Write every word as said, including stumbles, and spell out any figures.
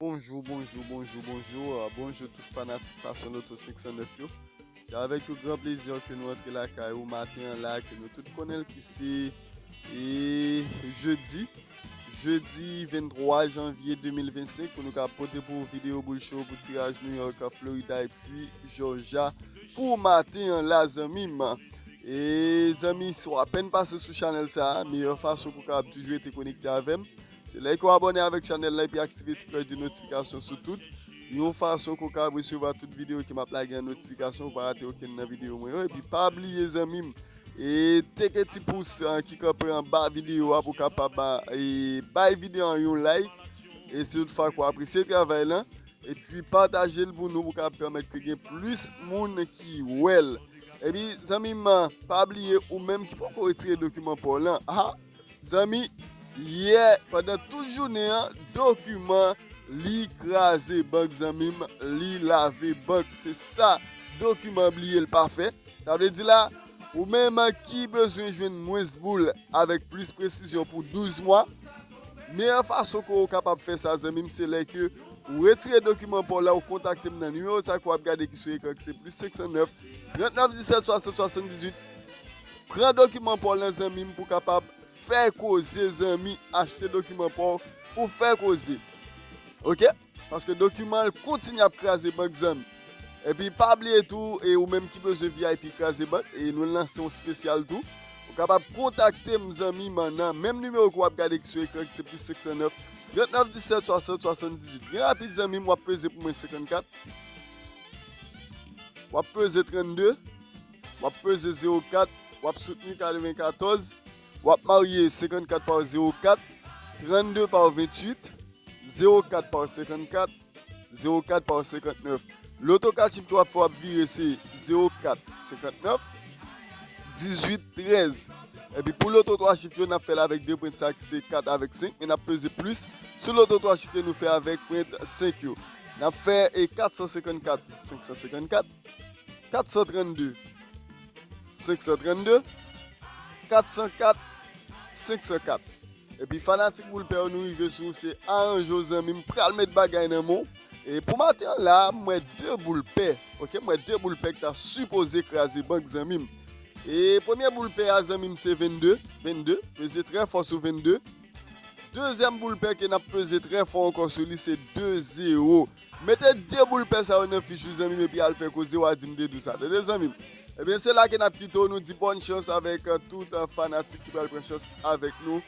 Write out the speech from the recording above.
Bonjou, bonjou, bonjou, bonjou. Ah, bonjou tout fanatik Passion Lotto senk san nèf yo. Se avèk yon gran plezi ke nou antre lakay ou maten an la, ke nou tout konnen l ki se, e, jedi, jedi venntwa janvye de mil vennsenk, pou nou ka pote pou ou videyo boul cho pou tiraj New York, Florida epi Georgia pou maten an la, zanmi m. E zanmi, si w apèn pase sou chanèl sa a, meyè fason pou w kapab toujou rete konekte avè m, se lè ke w abòne avèk chanèl la epi aktive ti klòch de notifikasyon sou tout, yon fason ke w kapab resevwa tout videyo ke m ap lage an notifikasyon, ou pa rate okenn nan videyo mwen yo. Epi pa bliye, zanmi m, e teke ti pous, ah, ki kanpe anba videyo a pou w kapab, ah, e bay videyo an yon like. E si toutfwa ke w apresye travay lan, epi pataje l pou nou, pou kapab pèmèt ke gen plis moun ki wè l. Epi, zanmi m, pa bliye, ou menm ki poko retire dokiman pa w lan, ah, zanmi, yè, pandan tout jounen an, dokiman li kraze bank, zanmi m, li lave bank. Se sa dokiman bliye l pa fè. Sa vle di la, ou menm ki bezwen jwenn mwens boul avèk plis presizyon pou douz mwa, meyè fason ke w kapab fè sa, zanmi m, se lè ke ou retire dokiman pa w la, ou kontakte m nan nimewo sa ke w ap gade ki sou ekran, ki se plis senk san nèf, trant nèf disèt, swasant, swasanndizuit. Pran dokiman pa w lan, zanmi m, pou w kapab fè koze, zanmi, achte dokiman pa w pou fè koze. Oke? Paske dokiman an kontinye ap kraze bank, zanmi. Epi pa bliye tou, e ou menm ki bezwen V I P kraze bank, e nou lanse yon espesyal tou. Ou kapab kontakte m, zanmi m, nan menm nimewo ke w ap gade ki sou ekran, ki se plis senk san nèf, trant nèf disèt, swasant, swasanndizuit. Byen rapid, zanmi m, w ap peze pou mwen senkannkat. W ap peze trannde. W ap peze zewo kat. W ap soutni katrevenkatòz. W ap marye senkannkat pa zewo kat, trannde pa venntuit, zewo kat pa senkannkat, zewo kat pa senkannèf. Loto kat chif ke w ap fè, w ap vire, se zewo kat senkannèf, dizuit trèz. Epi pou loto twa chif yo, n ap fè l avèk de pwent sa ki se kat avèk senk, men n ap peze plis sou loto twa chif ke nou fè avèk pwent senk yo. N ap fè, e, kat san senkannkat, senk san senkannkat, kat san trannde, senk san trannde, kat san kat, senk san kat. Epi fanatik boul pè yo, nou rive sou ou, se aranje w, zanmi m, pral met bagay nan men w. E pou maten an la, m wè de boul pè. Oke, m wè de boul pè ki ta sipoze kraze bank, zanmi m. E premye boul pè a, zanmi m, se vennde, vennde, peze trè fò sou vennde. Dezyèm boul pè ke n ap peze trè fò ankò sou li, se de zewo. Mete de boul pè sa yo nan fich ou, zanmi m, epi al fè koze, w a di m te di w sa. Tande, zanmi m. Ebyen, se la ke n ap kite w, nou di bòn chans avèk, euh, tout, euh, fanatik ki pral pran chans avèk nou.